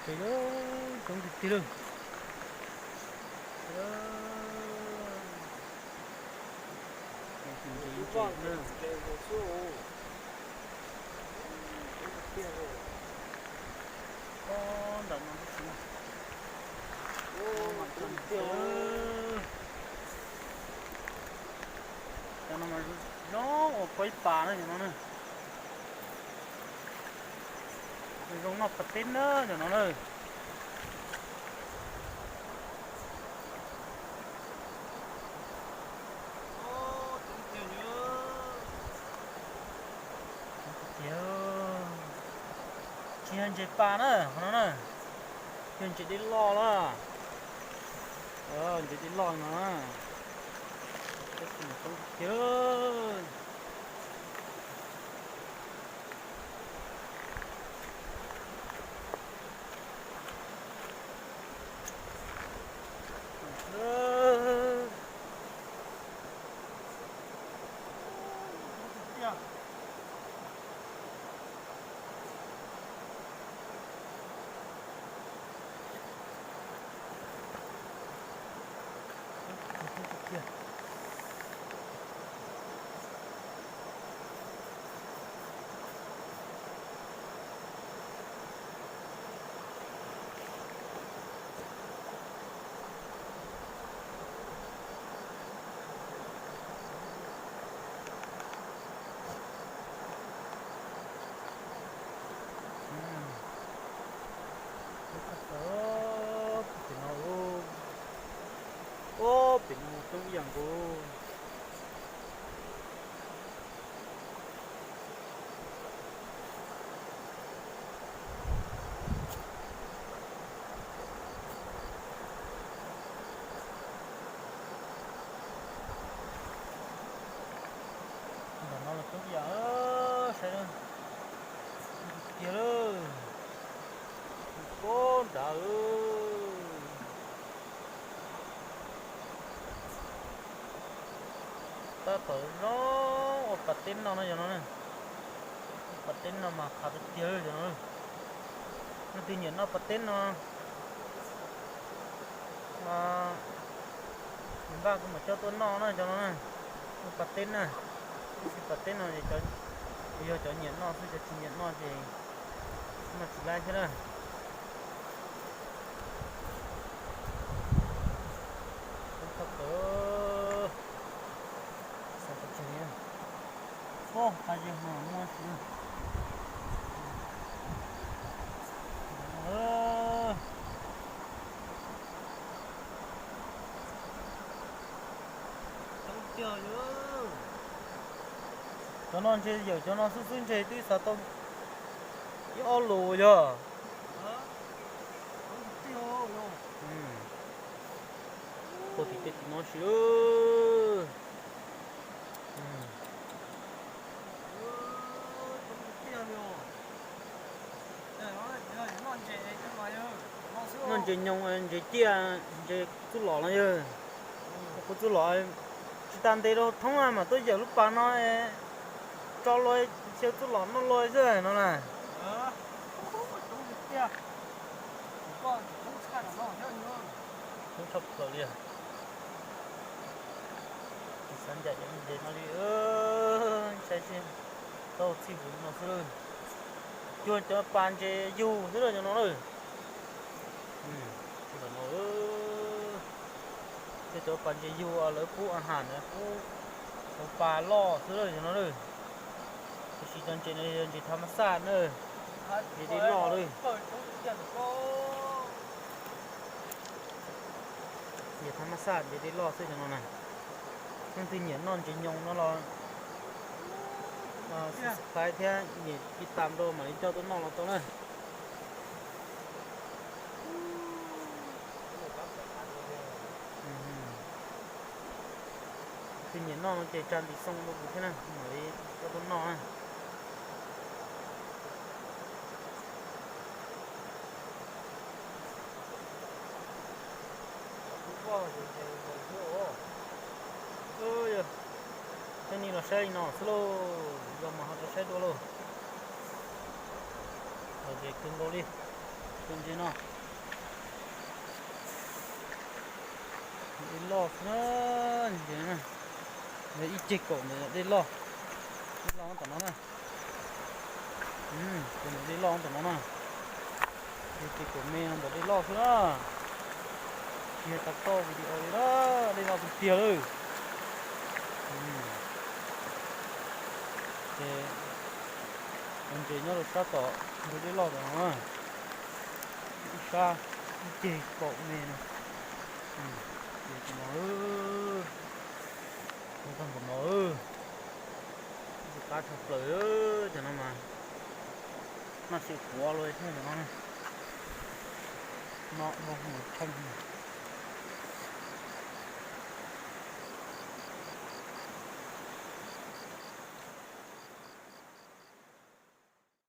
Coob tiag tiag lawm. Ntawm no, cov no mas zoo ua pob ib pas na cov no na. Zoo noj pas teb na cov no na. Tiag, tsis yog ntses pas na qhov no na, yog ntses dej loj na. Ntses dej loj no na. Tiag. Pem no, pem no coob ib yam nkaus. Ntawm no los coob yam, saib tiag lawm, pob nrad. Tab tom zoo ua pas teb no no cov no na. Pas teb no mas qhav tiag tiag li cov no. Leej twg nyiam noj pas teb no, npaj kuv mam coj tuaj noj na cov no na. Ua pas teb na, tab sis pas teb no yog cov nyiam noj xwb, cov tsis nyiam noj ces noj tsis laib thiab na. Cov no ntshe yawm cov no xwb xwb ntshe twb xav tau ib ob lus yog. Tua tim tej tim no si. Noj ntses nyoos, ntses ciaj, ntses txuj lom no yog. Kuv txuj lom tsis tas ntev rau thoob mas tuaj yawm lub pas no tso luag, xyaw txuj lom noj luag xwb no na. Coob tshaj plaws li. Tsis xav ncaim cov ntses no li, saib seb tau txhij vus no xwb lawm. Cuag cov pas ntses yug xwb lawm cov no lawm. Cuag cov pas ntses yug lawv pub a has na, pub hauv pas loj xwb lawm cov no lawm. Tiam sis cov ntses no yog ntses tha mas xaj na, ntses dej loj lawm. Ntses tha mas xaj, ntses dej loj xwb cov no na. Leej twg nyiam noj ntses nyoos no los subscribe thiab nias tiv tam rau mam li coj tuaj noj los tau na. Leej twg nyiam noj no ces tsa ntiv xoo rau kuv thiab na, mam li coj tuaj noj na. Coj nej los saib li no xwb lauj, yog mas ho rov saib dua lauj. Lom zem kawg nkaus li. Tus ntses no, dej loj xwb na, ntses na, ib ceg kaum ntawd dej loj, dej loj tom no na. Tus ntawd dej loj tom no na, ib ceg kaum me no ntawd dej loj xwb na. Tsis yog tas toj video li na, dej loj tiag tiag lawm. Ces tus ntses nyob rau sab tom ntug dej loj tom no na, ib sab ib ceg kaum me no. Ces no, ua tag npaum no, ntxim qab tshaj plaws. Cov no mas noj xyaw quav los noj ntawm no na, noj ua mus tsheej.